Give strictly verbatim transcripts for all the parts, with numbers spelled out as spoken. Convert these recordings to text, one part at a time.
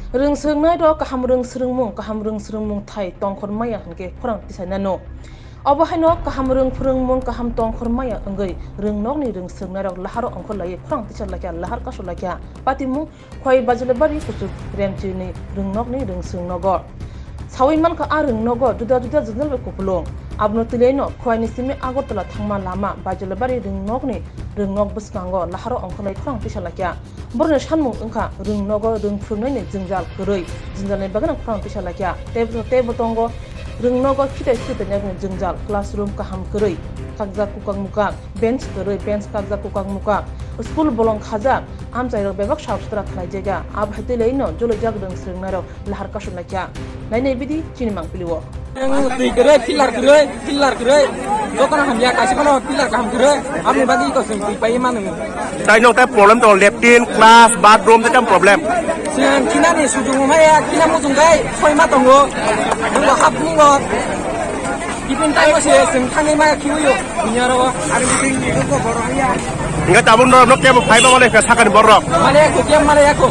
Rwng swrwngnairok kaham rwng swrwngmung, kaham rwng swrwngmung thai tongkhor maya hwnkhe khorang tisainano. Obo haino kaham rwng phwrwngmung, kaham tongkhor maya wngwi rwng nokni rwng swrwngnairok laharo ongkhor laiwi khorang tisa laikha, lahar kasu laikha. Patimung Khwai Bajulabari kuchuk Remchini rwng nokni rwng swrwng nogo. Sawi mankha a rwng nogo juda juda jwngjal bai kupulung. Abono twilaino Khwaini simi Agartala thangma lama Bajulabari rwng nokni rwng nok bwskango laharo ongkhor lai khorang tisa laikha. Borokni sanmung wngkha rwng nogo rwng phwrwngnaini jwngjal kwrwi, jwngjalni bagwino khorang tisa laikha. Tei bo, tei bo tongo rwng nogo khitai sutai nai jwngjal, classroom kaham kwrwi, kakjak kukak mukak, bench kwrwi, bench kakjak kukak mukak, school bolong khajak, amchairok bebak sap sutra khlaijaga. Abo hai twilaino joloijak rwng swrwngnairok lahar kasu laikha. Nainai bidi chini mangpili o. Ang twi kwrwi, pillar kwrwi, pillar kwrwi. Jotono hamya, kaisa phano pillar kaham kwrwi. Aboni bagwi iko chwng twi pai mano. Tai nok tai problem to, latrine, class, bathroom tai tam problem. Chwng kinani sujung maya, kina muchung gai, soi ma tongo. Nungbo hap nungbo. Tipin tai mo se chwng thangwi ma khiwi o. Dunia ro. Ari meeting ni ko boro ya. Enggak tabung dorong nok kebo phai ba wale ka sakani borok. Male ko kem male ya ko.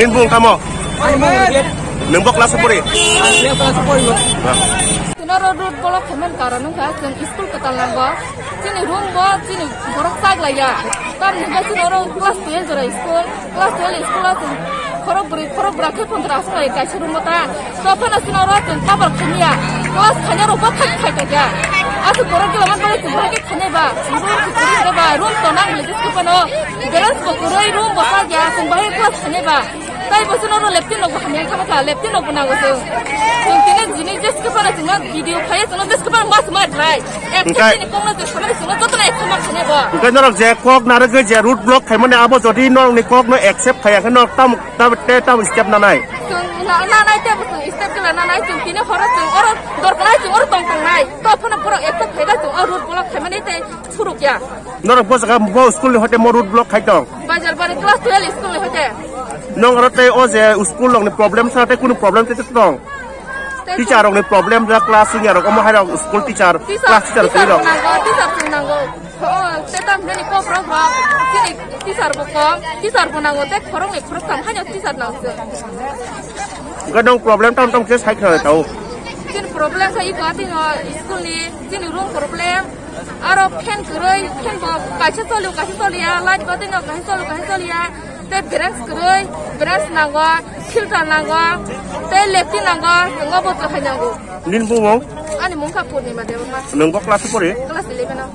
Nin bung kamo. Ai mo ya. Nung bo class pori. Ai ya class pori. Tinaro road block khaimani karon wngkha chwng school kwtal nango. Chini room bo chini borok chaglaiya. Tamni hwnkhe chini oro class twelve jora school. Class twelve school o chwng khorok bwrwi khorok bwra khe pondro aswk bai kaisa room o ta. To phano chini oro chwng cover khaimya. Class khaina rok bo thai thai tongya. Aswk borok gila man bai chwng bahai khe khainai ba. Room khe kwrwi ba. Room to nang le jesko phano. Dress bo kwrwi, room bo sajya, chwng bahai class khainai ba. Tai bo chini oro latrine rok bo hamya kha kha, latrine rok bo nango chwng. Chwng tini jini jesko phano chwngno video phaiya chwngno jesko phano mas ma try. Accept Hwnkhe ni kokno je samani chwngno jotono accept ma khainai bo. Hwnkhe norok je kok narwgwi je road block khaimani abo jodi norokni kokno accept khaiya khe norok tam, tam, te tam step nanai. Chwng na, nanai te bo chwng step khe nanai chwng tini horo chwng oro dorknai chwng oro tong tongnai. To phano borok accept khaikha chwng o road block khaimani tei surukya. Norok bo jaga bo school ni hoite mo road block khai tong. Bajar bari class twelve school ni hoite. Nong oro tei o je school rok ni problem sa tei kunu problem tei tong. Tei Teacher rok ni problem ja class wngya rok omo hai rok school teacher, teacher, class teacher teacher twi rok. Nango, teacher chwng nango. Oh, tei tam hwnani kok rok rok. Chini teacher bo kom, teacher bo nango tei khorok ni khorok sam haino teacher nango chwng. Gadong problem tam tam khe sai khna tao. Chini problem kha iko atino school ni chini room problem. Aro fan kwrwi, fan bo kaisa choli, kaisa choliya, light bo tino kaisa choli, kaisa choliya. Tei branch kwrwi, branch nango, filter nango, tei latrine nango, chwng o bo kwthai nango. Nini bumung? Ani mung kha Purnima Debbarma. Nwng bo class pori? Class eleven o.